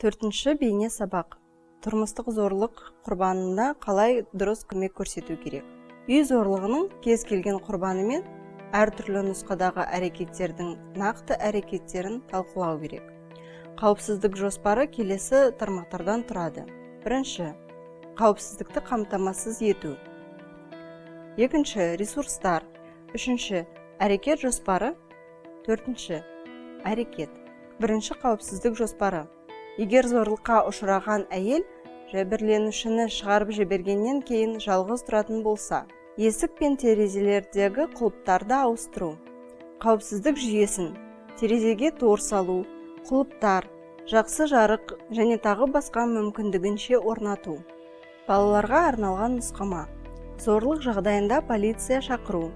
Төртінші бейне сабақ: тұрмыстық зорлық құрбанына қалай дұрыс көмек көрсету керек. Үй зорлығының кез келген құрбанымен әртүрлі нұсқадағы әрекеттердің нақты әрекеттерін талқылау керек. Қауіпсіздік жоспары келесі тармақтардан тұрады: бірінші, қауіпсіздікті қамтамасыз ету; екінші, ресурстар; үшінші, әрекет жоспары; төртінші, әрекет. Бірінші қауіпсіздік жоспары: егер зорлыққа ұшыраған әйел жәбірленушіні шығарып жібергеннен кейін жалғыз тұратын болса, есік пен терезелердегі құлыптарды ауыстыру, қауіпсіздік жүйесін, терезеге тор салу, құлыптар, жақсы жарық және тағы басқа мүмкіндігінше орнату. Балаларға арналған нұсқама: зорлық жағдайында полиция шақыру,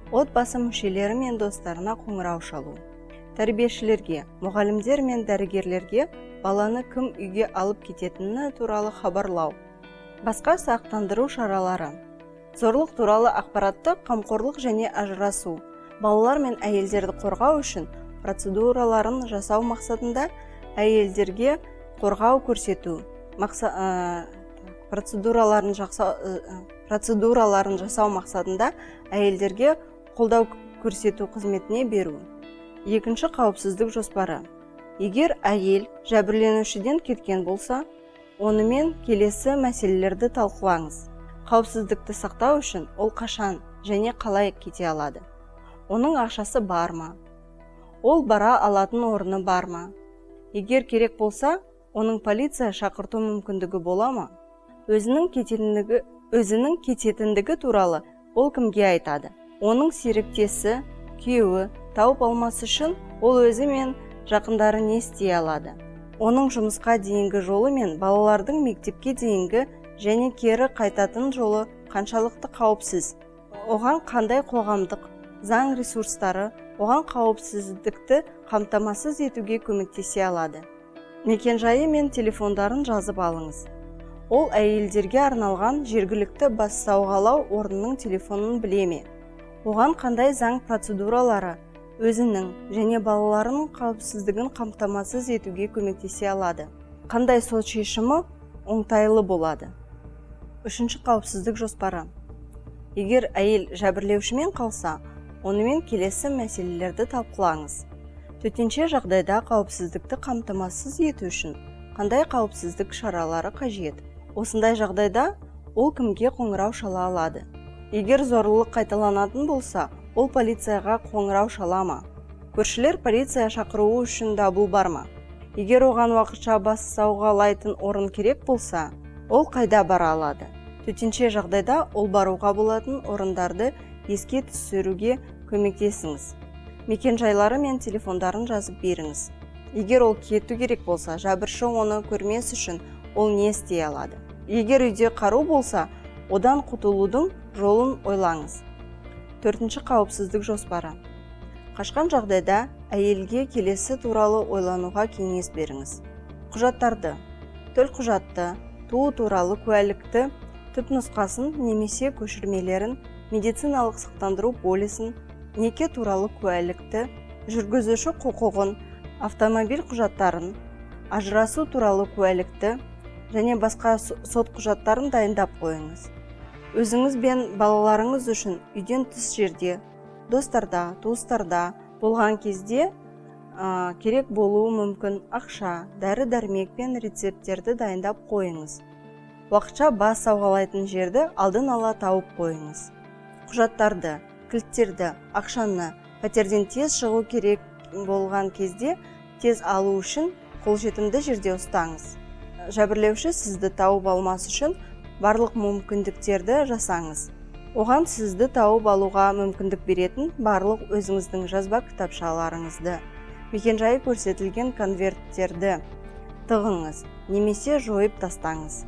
отбасы мүшелері мен достарына қоңырау шалу, тәрбиешілерге, мұғалімдер мен дәрігерлерге баланы кім үйге алып кететіні туралы хабарлау. Басқа сақтандыру шаралары: зорлық туралы ақпаратты қамқорлық және ажырасу, балалар мен әйелдерді қорғау үшін процедураларын жасау мақсатында әйелдерге қорғау көрсету процедураларын жасау мақсатында әйелдерге қолдау көрсету қызметіне беру. Екінші қауіпсіздік жоспары: егер әйел жәбірленушіден кеткен болса, онымен келесі мәселелерді талқылаңыз. Қауіпсіздікті сақтау үшін ол қашан және қалай кете алады? Оның ақшасы бар ма? Ол бара алатын орны бар ма? Егер керек болса, оның полиция шақырту мүмкіндігі бола ма? Өзінің кететіндігі туралы ол кімге айтады? Оның серіктесі, күйеуі тауып алмас үшін ол өзі мен жақындары не істей алады? Оның жұмысқа дейінгі жолы мен балалардың мектепке дейінгі және кері қайтатын жолы қаншалықты қауіпсіз? Оған қандай қоғамдық заң ресурстары оған қауіпсіздікті қамтамасыз етуге көмектесе алады? Мекенжайы мен телефондарын жазып алыңыз. Ол әйелдерге арналған жергілікті бас сауғалау орнының телефонын біле ме? Оған қандай заң процедуралары өзінің және балаларының қауіпсіздігін қамтамасыз етуге көмектесе алады? Қандай сот шешімі оңтайлы болады? Үшінші қауіпсіздік жоспары: егер әйел жәбірлеушімен қалса, онымен келесі мәселелерді талқылаңыз. Төтенше жағдайда қауіпсіздікті қамтамасыз ету үшін қандай қауіпсіздік шаралары қажет? Осындай жағдайда ол кімге қоңырау шала алады? Егер зорлық қайталанатын болса, ол полицияға қоңырау шала ма? Көршілер полиция шақыруы үшін дабыл бар ма? Егер оған уақытша бас сауғалайтын орын керек болса, ол қайда бара алады? Төтенше жағдайда ол баруға болатын орындарды еске түсіруге көмектесіңіз. Мекенжайлары мен телефондарын жазып беріңіз. Егер ол кету керек болса, жәбірші оны көрмес үшін ол не істей алады? Егер үйде қару болса, одан құтылудың жолын ойлаңыз. Төртінші қауіпсіздік жоспары: қашқан жағдайда әйелге келесі туралы ойлануға кеңес беріңіз. Құжаттарды: төлқұжатты, туу туралы куәлікті, түпнұсқасын немесе көшірмелерін, медициналық сақтандыру полисін, неке туралы куәлікті, жүргізуші құқығын, автомобиль құжаттарын, ажырасу туралы куәлікті және басқа сот құжаттарын дайындап қойыңыз. Өзіңіз бен балаларыңыз үшін үйден тыс жерде, достарда, туыстарда болған кезде керек болуы мүмкін ақша, дәрі дәрмек пен рецепттерді дайындап қойыңыз. Уақытша бас сауғалайтын жерді алдын ала тауып қойыңыз. Құжаттарды, кілттерді, ақшаны пәтерден тез шығу керек болған кезде тез алу үшін қолжетімді жерде ұстаңыз. Жәбірлеуші сізді тауып алмас үшін барлық мүмкіндіктерді жасаңыз. Оған сізді тауып алуға мүмкіндік беретін барлық өзіңіздің жазба кітапшаларыңызды, мекенжайы көрсетілген конверттерді тығыңыз немесе жойып тастаңыз.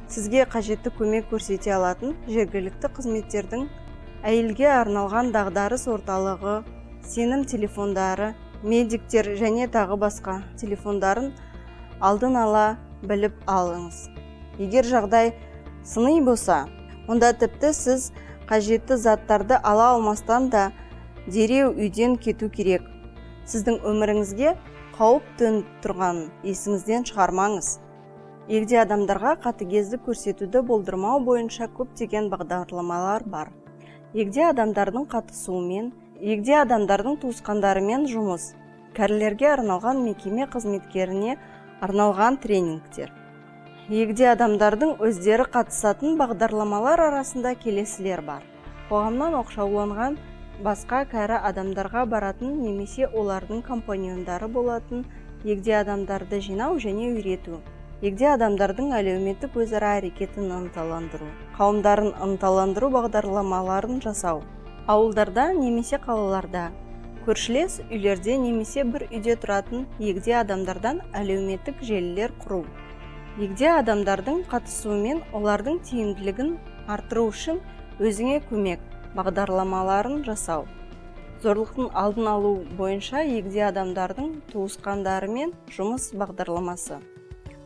Сізге қажетті көмек көрсете алатын жергілікті қызметтердің, әйелге арналған дағдарыс орталығы, сенім телефондары, медиктер және тағы басқа телефондарын алдын ала біліп алыңыз. Егер жағдай сыни болса, онда тіпті сіз қажетті заттарды ала алмастан да дереу үйден кету керек. Сіздің өміріңізге қауіп төніп тұрған кезде Қауіп төніп тұрғанын есіңізден шығармаңыз. Егде адамдарға қатыгездік көрсетуді болдырмау бойынша көптеген бағдарламалар бар. Егде адамдардың қатысуымен, егде адамдардың туысқандарымен жұмыс, кәрілерге арналған мекеме қызметкеріне арналған тренингтер. Егде адамдардың өздері қатысатын бағдарламалар арасында келесілер бар: қоғамнан оқшауланған басқа кәрі адамдарға баратын немесе олардың компаньондары болатын егде адамдарды жинау және үйрету, егде адамдардың әлеуметтік өзара әрекетін ынталандыру, қауымдарын ынталандыру бағдарламаларын жасау, ауылдарда немесе қалаларда, көршілес үйлерде немесе бір үйде тұратын егде адамдардан әлеуметтік желілер құру, егде адамдардың қатысуымен олардың тиімділігін арттыру үшін өзіңе көмек бағдарламаларын жасау, зорлықтың алдын алу бойынша егде адамдардың туысқандарымен жұмыс бағдарламасы,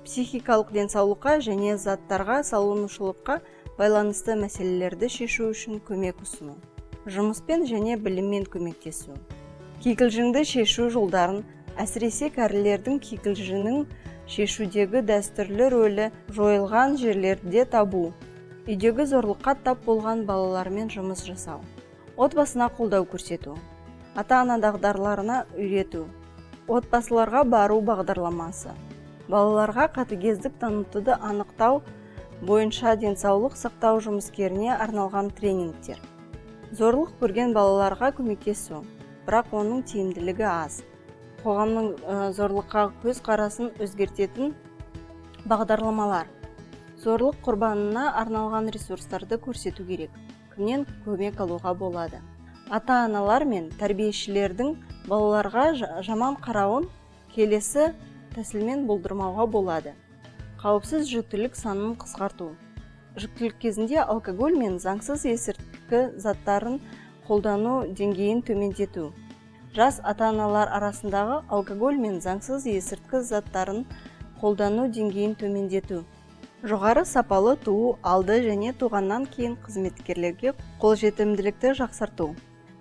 психикалық денсаулыққа және заттарға салынушылыққа байланысты мәселелерді шешу үшін көмек ұсыну, жұмыспен және біліммен көмектесу, кикілжіңді шешу жолдарын, әсіресе кәрілердің кикілжіңін шешудегі дәстүрлі рөлі жойылған жерлерде табу, үйдегі зорлыққа тап болған балалармен жұмыс жасау, отбасына қолдау көрсету, ата-ана дағдыларына үйрету, отбасыларға бару бағдарламасы, балаларға қатыгездік танытуды анықтау бойынша денсаулық сақтау жұмыскеріне арналған тренингтер, зорлық көрген балаларға көмектесу, бірақ оның тиімділігі аз, қоғамның зорлыққа көзқарасын өзгертетін бағдарламалар, зорлық құрбанына арналған ресурстарды көрсету керек, кімнен көмек алуға болады, ата-аналар мен тәрбиешілердің балаларға жаман қарауын келесі тәсілмен болдырмауға болады: қауіпсіз жүктілік санын қысқарту, жүктілік кезінде алкоголь мен заңсыз есірткі заттарын қолдану деңгейін төмендету, жас ата-аналар арасындағы алкоголь мен заңсыз есірткі заттарын қолдану деңгейін төмендету, жоғары сапалы туу алды және туғаннан кейін қызметкерлерге қолжетімділікті жақсарту,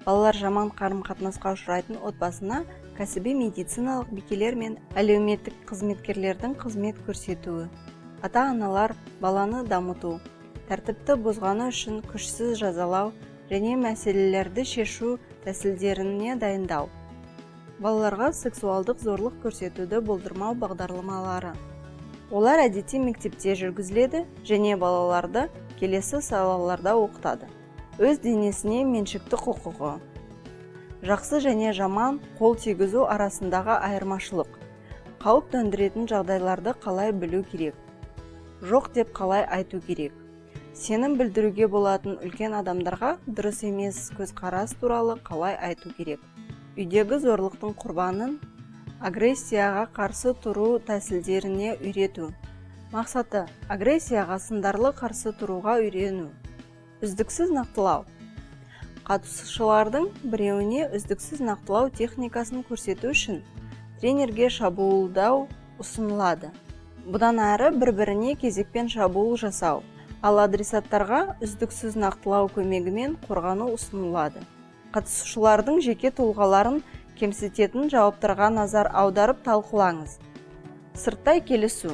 балалар жаман қарым-қатынасқа ұшырайтын отбасына кәсіби медициналық бикелер мен әлеуметтік қызметкерлердің қызмет көрсетуі, ата-аналар баланы дамыту, тәртіпті бұзғаны үшін күшсіз жазалау және мәселелерді шешу тәсілдеріне дайындау, балаларға сексуалдық зорлық көрсетуді болдырмау бағдарламалары. Олар әдетте мектепте жүргізіледі және балаларды келесі салаларда оқытады: өз денесіне меншікті құқығы, жақсы және жаман қол тигізу арасындағы айырмашылық, қауіп төндіретін жағдайларды қалай білу керек, жоқ деп қалай айту керек, сенім білдіруге болатын үлкен адамдарға дұрыс емес көзқарас туралы қалай айту керек, үйдегі зорлықтың құрбанын агрессияға қарсы тұру тәсілдеріне үйрету. Мақсаты: агрессияға сындарлы қарсы тұруға үйрену. Үздіксіз нақтылау. Қатысушылардың біреуіне үздіксіз нақтылау техникасын көрсету үшін тренерге шабуылдау ұсынылады. Бұдан әрі бір-біріне кезекпен шабуыл жасау, ал адресаттарға үздіксіз нақтылау көмегімен қорғану ұсынылады. Қатысушылардың жеке тұлғаларын кемсітетін жауаптарға назар аударып талқылаңыз. Сырттай келісу.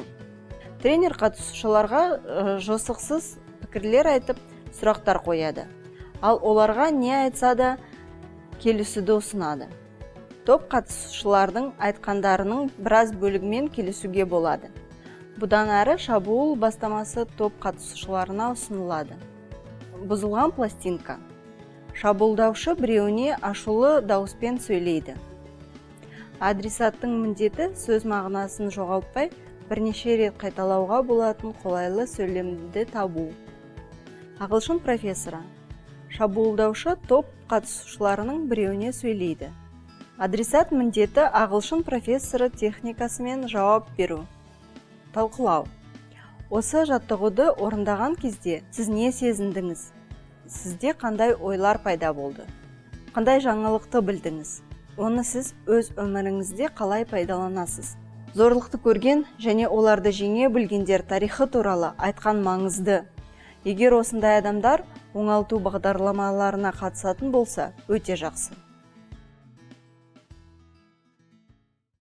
Тренер қатысушыларға жосықсыз пікірлер айтып, сұрақтар қояды, ал оларға не айтса да келісуді ұсынады. Топ қатысушылардың айтқандарының біраз бөлігімен келісуге болады. Бұдан әрі шабуыл бастамасы топ қатысушыларына ұсынылады. Бұзылған пластинка. Шабуылдаушы біреуіне ашулы дауыспен сөйлейді. Адресаттың міндеті: сөз мағынасын жоғалтпай, бірнеше рет қайталауға болатын қолайлы сөйлемді табу. Ағылшын профессоры. Шабуылдаушы топ қатысушыларының біреуіне сөйлейді. Адресат міндеті: ағылшын профессоры техникасымен жауап беру. Талқылау. Осы жаттығуды орындаған кезде сіз не сезіндіңіз? Сізде қандай ойлар пайда болды? Қандай жаңалықты білдіңіз? Оны сіз өз өміріңізде қалай пайдаланасыз? Зорлықты көрген және оларды жеңе білгендер тарихы туралы айтқан маңызды. Егер осындай адамдар оңалту бағдарламаларына қатысатын болса, өте жақсы.